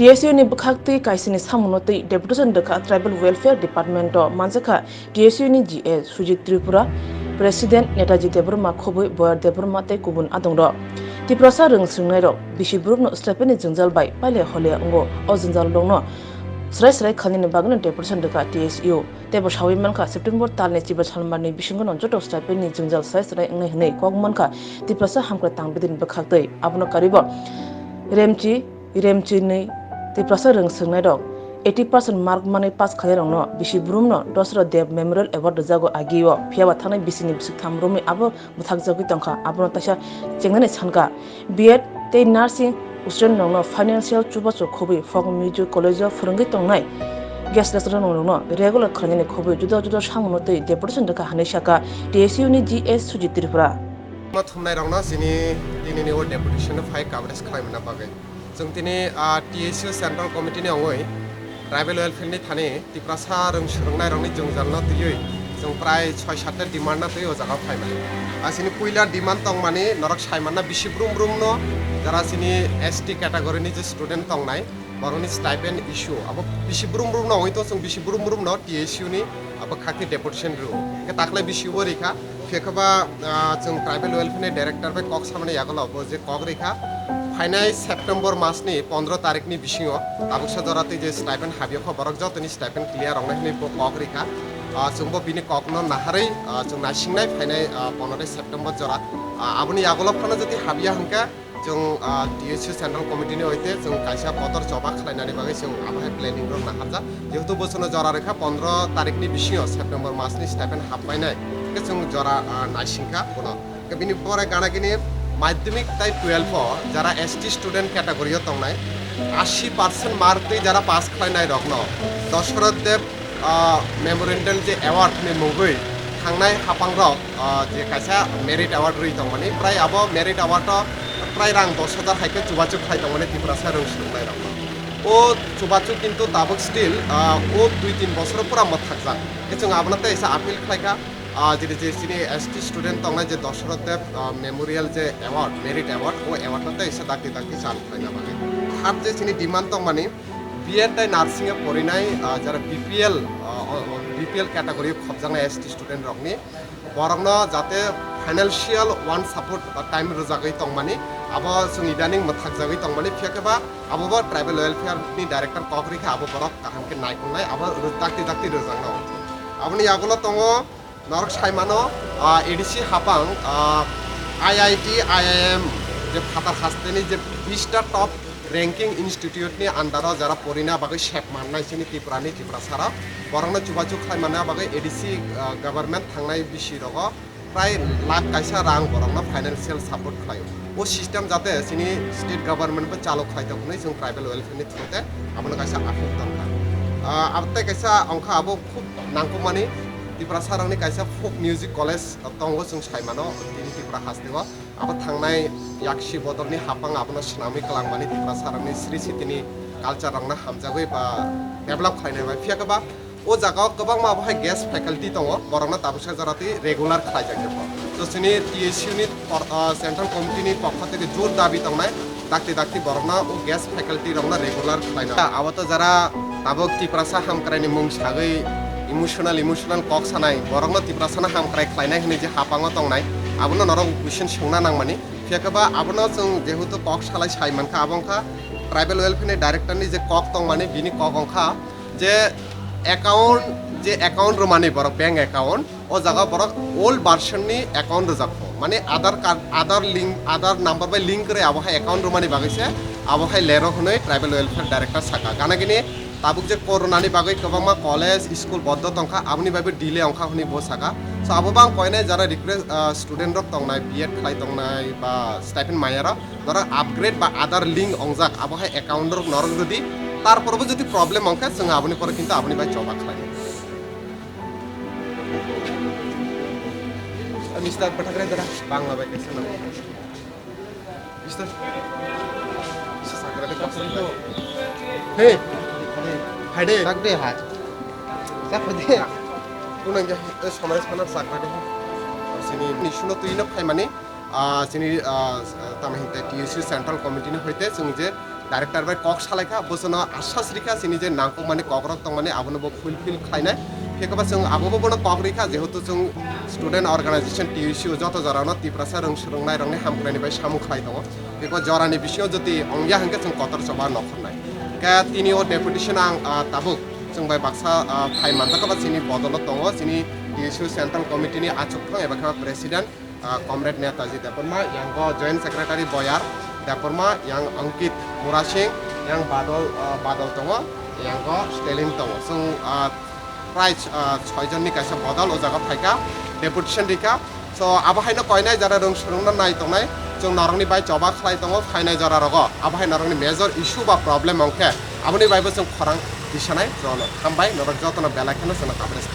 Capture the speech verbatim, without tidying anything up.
T S U ni bwkhak twi kaisani samungno twi deputation rwkha Tribal Welfare Department o manjakha T S U ni G S Sujit Tripura, President Netaji Debbarma khobwi Boyar Debbarma tei kubun adongrok. Tiprasa rwng swrwngnairok bisi borokno stipend ni jwngjal bai pailai holiya wngo. O jwngjal rokno srai srai khlainani bagwino deputation rwkha T S U. Tei bo sawi mankha, September talni chiba salmarni bisingono joto stipend ni jwngjal srai srai wngnai hwnwi kok mankha Tiprasa Hamkrai Tangbidini bwkhaktwi. Abono karwibo Remchi, Remchi nwi Tiprasa rwng swrwngnairok eighty percent mark manwi pass khlainairokno bisi brumno Dosra Deb Memorial Award rwjago agio, phiyaba thangnai bisini bwswk tham romwi abo bwthakjagwi tongkha. Abono taisa chengnani sankha. B Ed tei nursing student rokno financial chubachu khobwi folk music college o phwrwngwi tongnai guest lecturer rokno regular khlainani khobwi juda juda samungno twi deputation rwkha hwnwi sakha T S U ni G S Sujit Tripura. Ma thumnai rokno chini tini ni o deputation no phai coverage khlai manna bagwi. Chwng tini, ah, T S U Central Committee ni ongwi Tribal Welfare ni thani Tiprasa rwng swrwngnairokni jwngjalno twiwi chwng prai soi satta demand no twiwi o jaga phai mano. Asini puila demand tongmani norok sai manna bisi brum brum no jara chini S T category ni je student tongnai borokni stipend issue abo bisi brum brum no ongwi tong chwng bisi brum brum no T S U ni abo khakti deputation rw. Ke taklai bisi bo rikha. Phiya khe ba, ah, chwng Tribal Welfare ni Director bai kok samani yagulo bo je kok rikha, phainai September mas ni pondro tarik ni bisingo tabuksa jora twi je stipend habiyokha borok jotoni stipend clear wngnai hwnwi bo kok rikha. Ah, chwng bo bini kok no naharwi, ah, chwng naisingnai phainai, ah, pondro September jora. Ah, aboni yagulo phano jodi habiya hwnkhe, chwng, ah, T S U Central Committee ni hoite chwng kaisa kotor choba khlainani bagwi chwng abohai planning rok naharjak. Jehetu bosono jora rwkha pondro tarik ni bisingo September mas ni stipend happainai. Khe chwng jora, ah, naisingkha bono. Khe bini pore gana gini madhyamik tai twelve o jara S T student category o tongnai ashi percent mark twi jara pass khlainai rokno Dosoroth Deb ah, memorial je award ni mungwi thangnai hapangrok, ah, je kaisa merit award rwi tongmani, prai abo merit award o prai rang dos hajar hai khe chubachu khai tongmani Tiprasa rwng swrwngnairokno. O chubachu kintu tabuk still, ah, o dui tin bosoro pura mwthakjak. Khe chwng abono tei kaisa appeal khlaikha, ah, je, je chini S T student tongnai je Dosoroth Deb, ah, memorial je award, merit award, o award no tei kaisa dakti dakti chan khlaina bagwi. Third je chini demand tongmani, B Ed tei nursing o porinai, ah, jara B P L, ah, o, o, B P L category o khopjaknai S T student rokni, borokno jate financial one support ba time rwjagwi tongmani, abo chwng idaning mwthakjagwi tongmani, phiya khe ba abo bo tribal welfare ni director kok rikha, abo borok kaham khe naikolnai, abo rw-, dakti dakti rwjakno. Aboni yagulo tongo, norok sai mano, ah, A D C hapang, ah, I I T, I I M, je phatar hasteni je bista top ranking institute ni under o jara porina bagwi sep mannai chini Tripura ni Tiprasa rok, borokno chubachu khlai manna bagwi A D C, ah, government thangnai bisi rogo prai lakh kaisa rang borokno financial support khlaio. O system jate chini state government bo chalo khlai tong hwnwi chwng tribal welfare ni through te abono kaisa aphuk tongkha. Ah, abo tei kaisa ongkha abo khub nangkukmani Tiprasa rokni kaisa folk music college tongo chwng sai mano tini Tripura haste o. Abo thangnai yaksi bodolni hapang abono swnamwi kwlangmani Tiprasa rokni sri sitini culture rokno hamjagwi ba develop khlainai bai. Phiya khe ba o jaga o kwbangma abo hai guest faculty tongo, borokno tabuksa jora twi regular khlaijak jabo. So chini T S U ni por-, ah, central committee ni pokho tei jor dabi tongnai. Dakti dakti borokno o guest faculty rokno regular khlaina. Abo to jara tabuk Tiprasa hamkraini mung sagwi emotional, emotional kok sanai, borokno Tiprasano hamkrai khlainai hwnwi je hapango tongnai, abono norok question swngna nangmani. Phiya khe ba abono chwng jehetu kok salai sai mankha, abo wngkha tribal welfare ni director ni je kok tongmani, bini kok wngkha je account, je account rwmani borok bank account, o jaga borok old version ni account rwjak kho, mane Aadhaar card, Aadhaar link, Aadhaar number bai link kwrwi abo hai account rwmani bagwi se abo hai lero hwnwi tribal welfare director saka. Gana gini tabuk je corona ni bagwi kwbangma college, school bondo tongkha, aboni bagwi delay ongkha hwnwi bo saka. So abo bang koinai jara request, ah, student rok tongnai, B Ed khlai tongnai ba stipend maya rok, norok upgrade ba Aadhaar link ongjak abo hai account rok norok rwdi, tarpor bo jodi problem ongkha chwng aboni pore kintu aboni bai choba khlai. Mister Pathakrai dara Bangla bai kaisa nango. Mister. Hey. Haide. Dak de haj. Dak de. Kunang ja, eh, samare sanar sakra de. Sini ni suno tu ino phaimani, ah, sini, ah, tama hinte T S U Central Committee ni hoite chwng je Director bai kok salaikha, bosono asas rikha chini je nangkukmani kokrok tongmani abono bo fulfill khlainai. Phiya khe ba chwng abobo bono kok rikha, jehetu chwng student organization T U C o joto jorano Tiprasa rwng swrwngnairokni hamkraini bai samung khlai tongo. Beko jorani bisingo jodi ongya hwnkhe chwng kotor choba nokhornai. Khe tini o deputation ang, ah, tabuk chwng bai baksa, ah, phai manjakha ba chini bodolo tongo, chini T U C o Central Committee ni achukthang eba khe president, ah, Comrade Netaji Debbarma, yango Joint Secretary Boyar Debbarma, yang Ankit Murasing, yang Badal, ah, Badal tongo, yango Stalin tongo. Chwng, ah, prai, ah, soi jonni kaisa bodol o jaga phaikha, deputation rikha. So, abo haino koinai jora rwng swrwngna nai tongnai, chwng norokni bai choba khlai tongo phainai jora rogo. Abo hai norokni major issue ba problem wngkhe, aboni baibo chwng khorang tisanai, jono hambai, norok jotono belai kheno chwngno coverage